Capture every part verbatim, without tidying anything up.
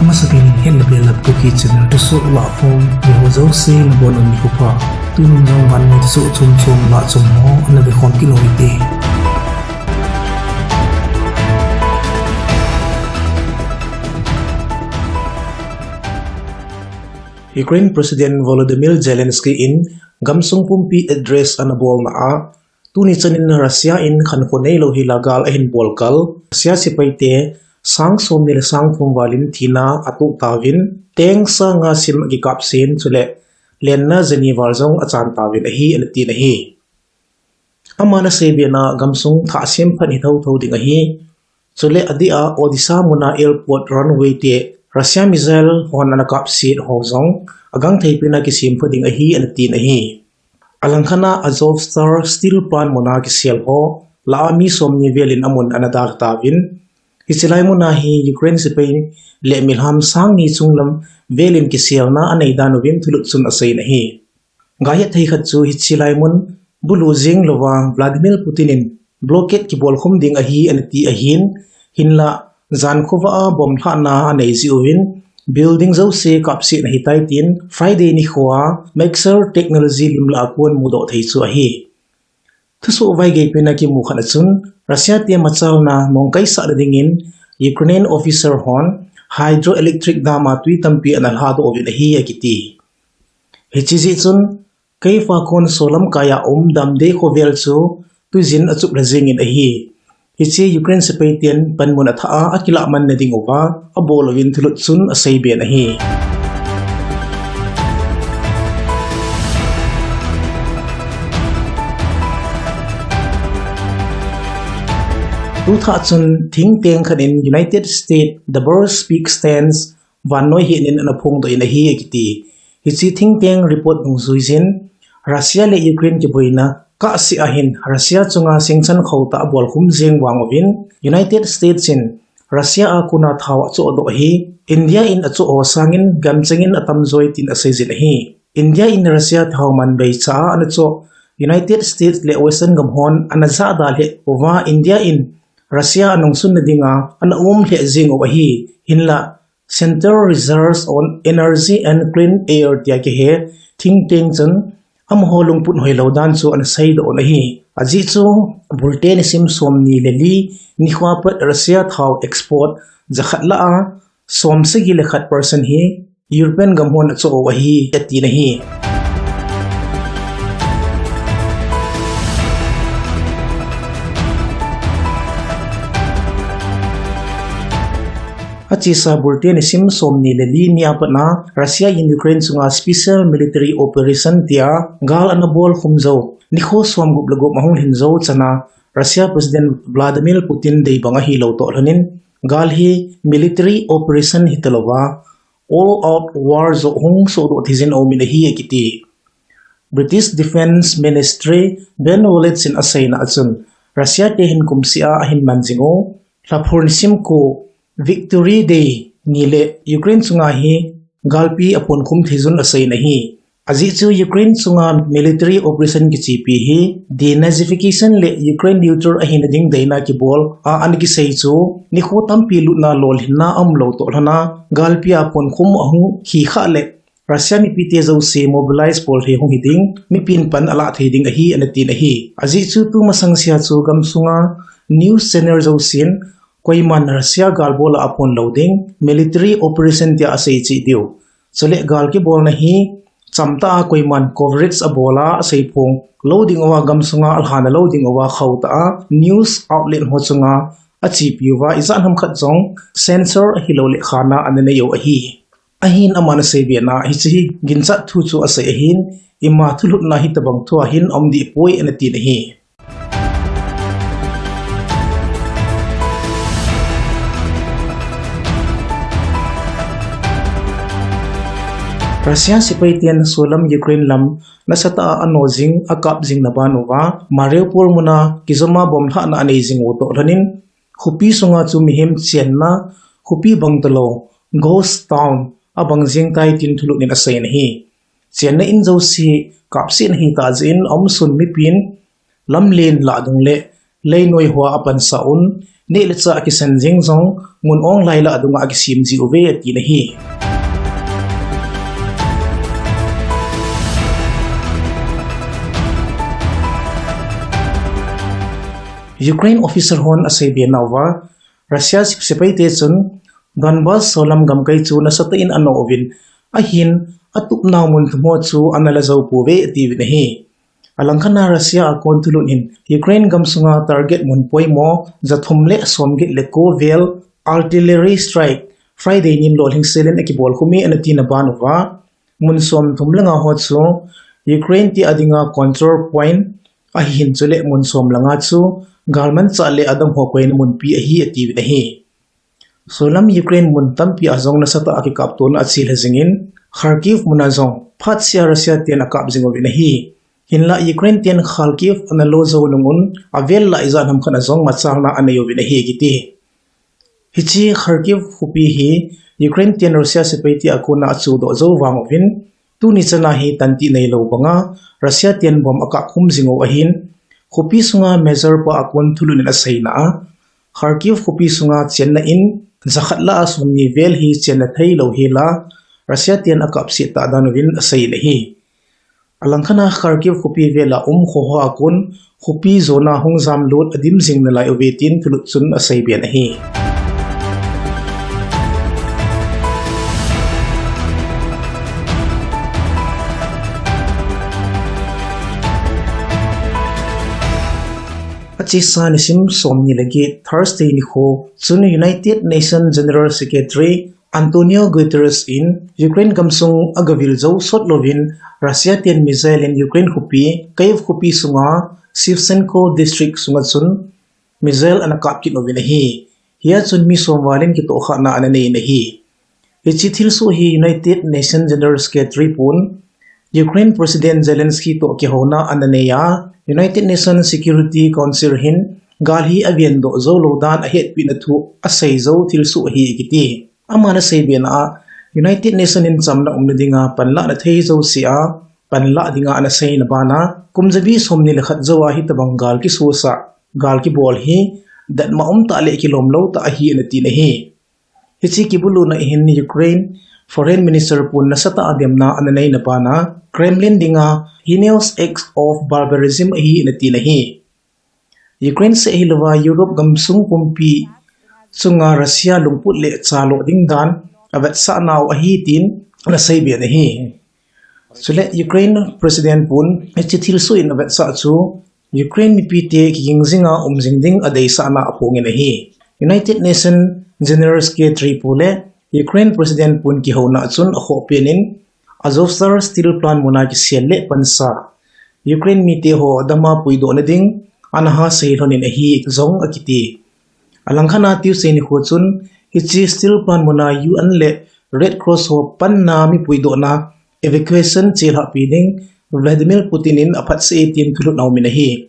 Amasapen in hetna belap Kuki channel thusoh lahkhom, miho jouse nabonun nikho pha. Tuni jong vannoi thusoh chomchom lahchom ho ana vekhom kit u hite. Ukraine President Volodymyr Zelensky in gamsung pumpi address ana bolna a, tuni chanin Russia in khankho neilou hila gal ahin bol kal, Russia sepaite sang somni le sang thum val in thina atoh tauvin, tank sang nga sim akikapsen, chule lenna jani val jong achan tauvin ahi, ana tin ahi. Aman aseibe na, gamsung thah sem phat hi thotho ding ahi. Chule adeh a Odessa muna airport runway te Russia missile hon ana kapset ho jong agangthei pen a kisem pha ding ahi, ana tin ahi. Alangkhat a Azovstal steel plant muna kisel ho lah a mi somni vel in amun ana dal tauvin, hiche lai muna hi Ukraine sepai le milham sang ni chunglam vel in kiselna anei dan uvin thulut chun aseiyin ahi. Gahet thei khat chu hiche lai mun bulu jeng louva Vladimir Putin in blockade kibol khum ding ahi, ana ti ahin, hinlah jan khovah a bomb lhahna anei jeh uvin building jouse kapsetna ahitai tin Friday nikho a Maxar Technology lim lah a kon mudoh thei chu ahi. Thusoh vaigei pen a kimu khat a chun, Russia te machalna mongkaisahna dingin Ukrainian officer hon hydroelectric dam a twi tampi ana lhadoh uvin ahi, akiti. Hiche jeh chun, Kyiv a kon solam kai a um Damdei khovel chu twijin achup lha jengin ahi. Hiche Ukraine sepai ten panmun athah a akilah manna ding uva abol uvin thulut chun aseiben ahi. Tuthah chun thingteng khat in United States Double Speak Stance vannoi hetnin ana phongdoh in ahi, akiti. Hiche thingteng report dungjuiyin, Russia le Ukraine kiboina kahsea hin Russia chunga sengsan khauhtah abolkhum jeng vang uvin, United States in Russia a kona thao achohdoh hi India in achoh ho sangin gamchengin atamjoi tin aseijin ahi. India in Russia thao man beicha a ana choh United States le Western gam hon ana jahda lheh uva India in Russia anungsunna dinga ana um lheh jeng u ahi. Hinlah Central Research on Energy and Clean Air tia kihe thingteng chun amaho lungput hoilou dan chu ana seidoh un ahi. Ajeh chu Britain nisim somni le li nikho a pat Russia thao export jakhat lah a somsagi le khat percent hi European gam hon achoh u ahi, atin ahi. Achesa Britain nisim somni le li nia pat a Russia in Ukraine chunga special military operation tia gal ana bolkhum jou nikho somgup le gup ahung lhin jou chana Russia President Vladimir Putin deibang ahilou toh lhonin gal hi military operation hitalouva all out war joh hung sohdoh theijin aumin ahi, akiti. British Defence Ministry Ben Wallace in aseina a chun Russia te hin kumsea ahin man jing u lhaphur nisim ko Victory Day ni le Ukraine chunga hi galpi aponkhum theijun aseiyin ahi. Ajeh chu Ukraine chunga military operation kichepi hi denazification le Ukraine neutral ahina ding deina kibol a ana kisei chu nikho tampi lutna lolhinna aumlou toh lhona galpi a ponkhum ahung hi khah le Russia mipite jouse mobilize bolthei hung hiding, mipin pan alah thei ding ahi, ana tin ahi. Ajeh chu tumasang sea chu gamsunga news channel jousen koiman Russia galbol a apon lou ding, military operation tia asei cheh diu. Chule gal kibolna hi chamtah a koiman coverage abol a aseiphong lou ding uva gamsunga alhana lou ding uva khauhtah a news outlet ho chunga achepi uva ijat ham khat jong censor ahilou le khana ana nei u ahi. Ahin aman aseibe na hiche hi ginchat thu chu asei ahin, ima thulhutna hitobang thu ahin aum dehpoi ana tin ahi. Russia sepai ten solam Ukraine lam nasatah a ano jing, akap jing na ban uva Mariupol muna kijoma bomb lhahna anei jing u toh lhonin khopi sunga chu mihem chenna khopi bang talou ghost town abang jeng tai tin thulhut in aseiyin ahi. Chenna in jouse kapsetna hitah jeh in aumsun mipin lamlen lahdung le leinoi hoa apansa un, neh le chah akisan jeng jong mun ong lai lah adunga akisem ji uve ati nahi. Ukraine officer hon asei be nauva, Russia sep-, sepaite chun Donbas solam gamkai chu nasatah in anoh uvin, ahin atupnau mun thum ho chu ana la jou pouve atiuvin ahi. Alangkhat a Russia a kon thulhut in Ukraine gamsunga target mun poimo jathum le somget le ko vel artillery strike Friday nin lolhing selen akibol khum e ana tina ban uva, mun somthum le nga ho chu Ukraine te adinga control point ahin, chule mun som le nga chu galmanchah le adang ho koina munpi ahi atiuvin ahi. Solam Ukraine mun tampi a jong nasatah a kikaptona achil jingin, Kharkiv mun a jong phatseh a Russia ten akap jing uvin ahi. Hinlah Ukraine ten Kharkiv ana lo jou nung un, avel lai ijat ham khat a jong machalna anei uvin ahi kiti. Hiche Kharkiv khopi hi Ukraine ten Russia sepaite a kona achudoh jou vang uvin, tuni chan a hi tanti neilou banga Russia ten bomb akap khum jing u ahin, khopi sunga major pa a kon thulhut in aseina a, Kharkiv khopi sunga chenna in jakhat lah a somni vel hi chenna theilou hela Russia ten akapset ta dan uvin asei in ahi. Alangkhat a Kharkiv khopi vel a um kho ho a kon khopi jona hung jamlut adim jing nalai uve tin thulhut chun asei be in ahi. Achesa nisim somni le get Thursday nikho chun United Nations General Secretary Antonio Guterres in Ukraine gamsung agavil jou sot louvin Russia ten missile in Ukraine khopi Kyiv khopi sunga Shevchenko district sunga chun missile ana kap kit uvin ahi. Hia chun mi som val in kitohkhahna ana nei in ahi. Hiche thilsoh hi United Nations General Secretary pun Ukraine President Zelensky toh kihouna ana nei a, United Nations Security Council hin gal hi avendoh jou lou dan ahetpina thu asei jou thilsoh ahi akiti. Aman asei be na a, United Nations in chamna umna dinga panlahna thei jouse a panlah dinga ana seina bana, kum jabi somni le khat jou a hitobang gal kisosah, gal kibol hi datmo umtah le kilomlou tah ahi ana tin ahi. Hiche kibuluna hin Ukraine Foreign Minister pun nasatah a demna ana neina bana, Kremlin dinga heinous acts of barbarism ahi ana tin ahi. Ukraine seh hilouva Europe gamsung pumpi chunga Russia lungput le chaloh ding dan avetsah nau ahi tin ana sei be in ahi. Chule Ukraine President pun hiche thilsoh in avetsah chu Ukraine mipite kiging jinga um jing ding adeisahna aphong in ahi. United Nations General Secretary pu le Ukraine President pun kihouna chun akhoh pen in Azovstal Steel Plant muna kisel le pansa Ukraine mite ho adama puidohna ding ana ha sei lhon in ahi jong akiti. Alangkhat a Tuesday nikho chun hiche steel plant muna U N le Red Cross ho panna mi puidohna evacuation chelhahpi ding Vladimir Putin in aphatsah e tin thulhut aumin ahi.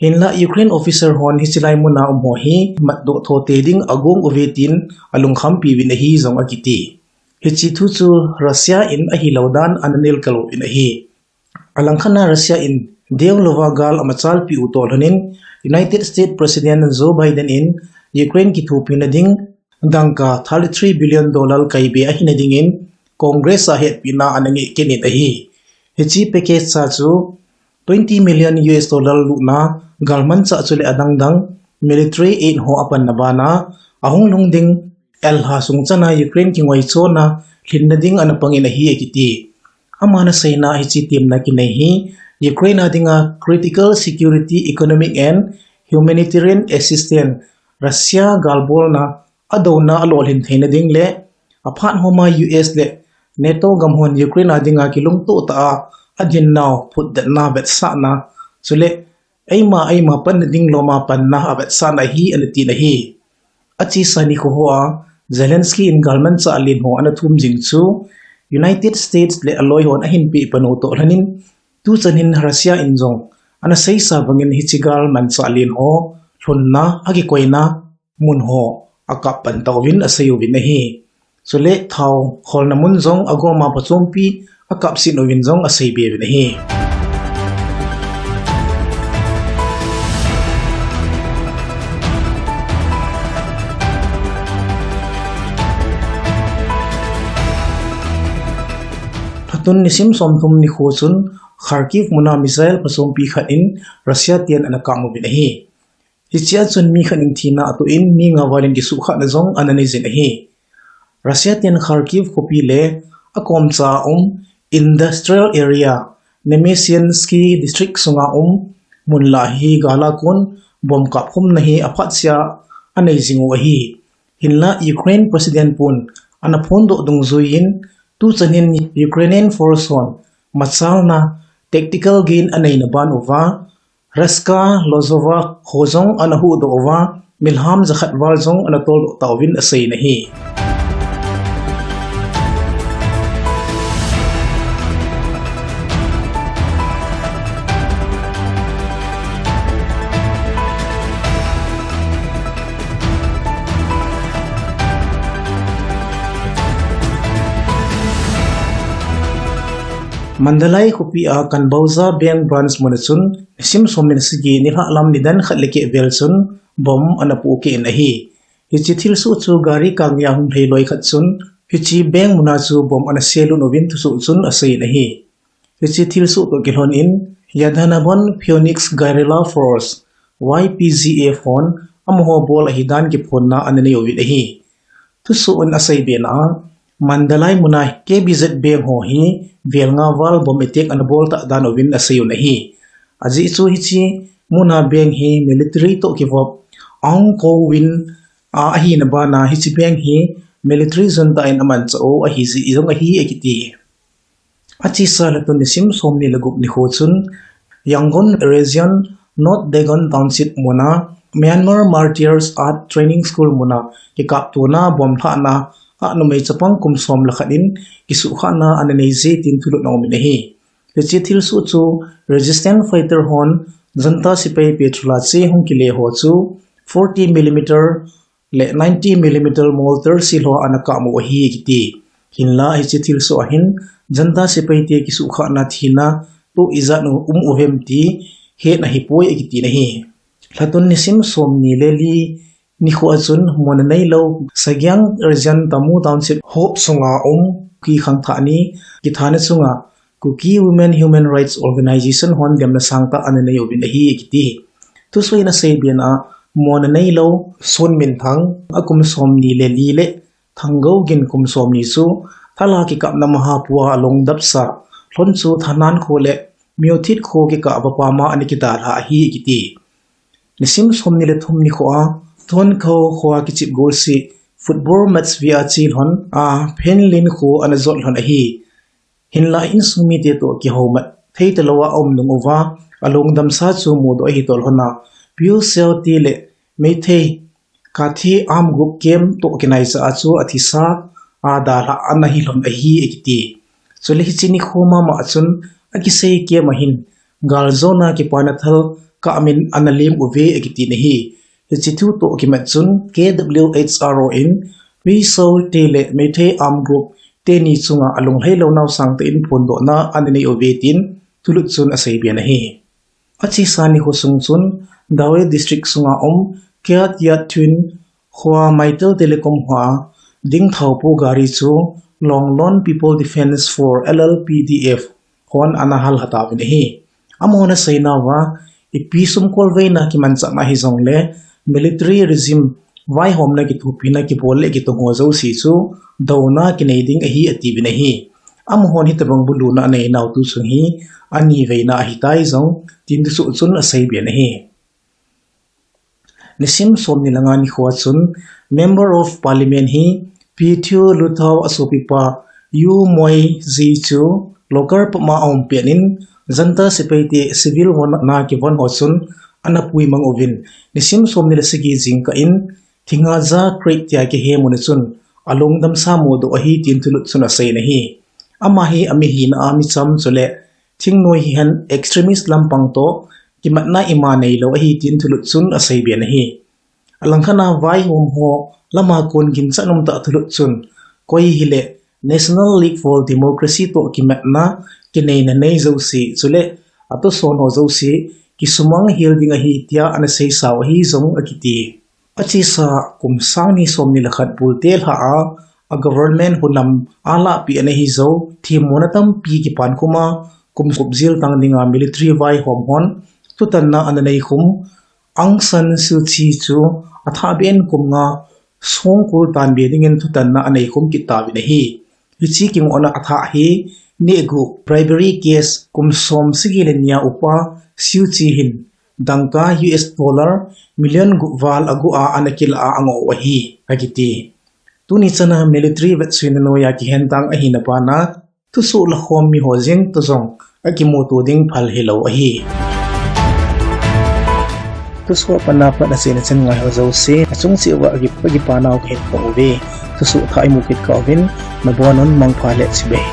Hinlah Ukraine officer hon hiche lai muna um ho hi matdoh thotei ding agong uve tin alungkhampi uvin ahi jong akiti. Hiche thu chu Russia in ahilou dan ana nelkal uvin ahi. Alangkhat a Russia in deilouva gal amachalpi u toh lhon in United States President Joe Biden in Ukraine kithopina ding dangka thirty three billion dollar kaibe ahina dingin Congress a hetpina ana ngeh kit in ahi. Hiche package cha chu twenty million U S dollar lutna galmanchah chule adangdang military aid ho apanna bana ahung lhung ding Elha sung chana Ukraine kingoichona lhinna ding ana pangin ahi akiti. Aman aseina hiche temna kinei hi Ukraine a dinga critical security, economic and humanitarian assistance, Russia galbolna adouna alolhin theina ding le aphat homa U S le NATO gam hon Ukraine a dinga kilungtoh tah a adinnau phutdetna vetsahna chule eima eima panna ding loma panna avetsahna ahi ana tin ahi. Achesa nikho hoa Zelensky in galmanchah len ho ana thum jing chu United States le aloi hon ahin peh pan u toh lhon in tuchan hin Russia in jong ana seisa bangin hiche galmanchah len ho lhunna akikoina mun ho akap pan tauvin asei uvin ahi. Chule thao kholna mun jong agoma pachompi akapset uvin jong asei be uvin ahi. Tun nisim somthum nikho chun Kharkiv muna missile phasompi khat in Russia ten ana kap uvin ahi. Hichea chun mi khat in thina atoh in mi nga val in kisuhkhahna jong ana neijin ahi. Russia ten Kharkiv khopi le akomcha a um industrial area Nemesianski district sunga um mun lah a hi gal a kon bomb kapkhumna hi aphat sea anei jing u ahi. Hinlah Ukraine President pun ana phondoh dungjuiyin tuchan hin Ukrainian force hon machalna tactical gain aneina ban uva Raska Lozova kho jong ana huhdoh uva, milham jakhat val jong ana toldoh tauvin asei nahi. Mandalay khopi a Kanbauza Bank Branch muna chun nisim somni le sagi nilhah lam nidan khat le keh vel chun bomb ana pohkeh in ahi. Hiche thilsoh chu gari kangya hung lhei loi khat chun hiche bank muna chu bomb ana selut uvin thusoh chun asei in ahi. Hiche thilsoh toh kilhon in Yadhanabon Phoenix Guerrilla Force, Y P G F hon amaho bol ahidan kiphonna ana nei uvin ahi. Thusoh in asei bena a, Mandalay muna K B Z Bank ho hi vel nga val bomb attack ana bol tah dan uvin asei un ahi. Ajeh chu hiche muna bank hi military toh kivop Angkor Wing a ahina bana hiche bank hi military junta in amanchah u ahi jeh jong ahi akiti. Achesa lha tun nisim somni le gup nikho chun Yangon Region North Dagon Township muna Myanmar Martyrs Art Training School muna kikaptona bomb lhahna a numei chapang kum som le khat in kisuhkhahna ana nei je tin thulut ana um in ahi. Hiche thilsoh chu resistance fighter hon junta sepai petrol a che hung kile ho chu forty millimeter le ninety millimeter mortar silho ana kap u ahi akiti. Hinlah hiche thilsoh a hin junta sepai te kisuhkhahna thina toh ijat u um uvem ti hetna ahipoi akiti nahi. Lha tun nisim somni le li nikho a chun mona neilou Sagiang Region Tamu Township hop sunga um Kuki khangthah ni kithana chunga Kuki Women Human Rights Organization hon demna sangtah ana nei uvin ahi akiti. Thusoh in asei bena a mona neilou Sun Minthang akum somni le li le Thanggou Gin kum somni chu thala kikapna maha pua along dapsa lhon chu Thanan kho le Myothit kho kikah vapama ana kidalha ahi akiti. Nisim somni le thum nikho a Thonkho kho a kichep golseh football match vea che lhon a Phenlin kho ana jot lhon ahi. Hinlah insung mite toh kihoumat thei talou a aum nung uva along damsa chu mudoh ahi toh lhon a Piu Seo te le Meitei Kathi Armed Group camp toh kinaicha a chu athisa a dalha ana hi lhon ahi akiti. Chule hiche nikho mama a chun akisei camp a hin galjona kipana thal kah min ana lem uve akiti nahi. Hiche thu toh kimat chun K W H R O in Mizo te le Meitei Armed Group teni chunga alunglhai lou nau sangtah in phondohna ana nei uve tin thulut chun asei bena ahi. Achesa nikho sung chun Dawei District sunga um Kiat Yat Twin kho a Mytel Telecom kho a ding thaupu gari chu Longlon People Defence Force L L P D F hon ana hal lha tauvin ahi. Amahon asei nauva ipi sumkolveina kimanchahna hijongle military regime vaihomna kithopina kibol le kitung ho jouse chu douna kinei ding ahi atiuvin ahi. Amahon hitobang buluna anei nau tuchung hi aniveina ahitai jong tin thusoh chun asei bena ahi. Nisim somni le nga nikho a chun Member of Parliament hi Pyithu Hluttaw asopipa U Moi Zi chu Lokar pama aum pet in junta sepai te civil von na kivon ho chun ana puimang uvin nisim somni le sagi jingkah in Thingaja Creek tia kihe muna chun along damsa mudoh ahi tin thulut chun asei nahi. Ama hi amihina a micham chule thingnoi hihen extremist lampang toh kimatna ima neilou ahi tin thulut chun asei bena ahi. Alangkhat a vaihom ho lama kon ginchat umtah thulut chun koi hile National League for Democracy toh kimatna kineina nei jouse chule atohson ho jouse kisumang hel ding ahi tia ana seisau ahi jong akiti. Achesa kum sang ni somni le khat bulte lha a a government hunam alahpeh ana hijou themmona tampi kipan khum a, kum gup jil tang dinga military vaihom hon thutanna ana neikhum Aung San Suu Kyi chu athahbeh in kum nga songkul tanbe dingin thutanna aneikhum kit tauvin ahi. Hiche kingohna athah hi neh guh, bribery case, kum som sagi le ni a upa Suu Kyi hin dangka U S dollar million gup val aguh a ana kilah a angoh u ahi, akiti. Tuni chana military vetsuina noiya kihentang ahina bana thusoh lakhom miho jeng toh jong akimuto ding phal hilou ahi. Thusoh apanna pat achaina chan ngaiho jouse achung cheh uva akipa nau kahin phong uve. Thusoh thah imu kit kah uvin, nabonun mangpha le chibai.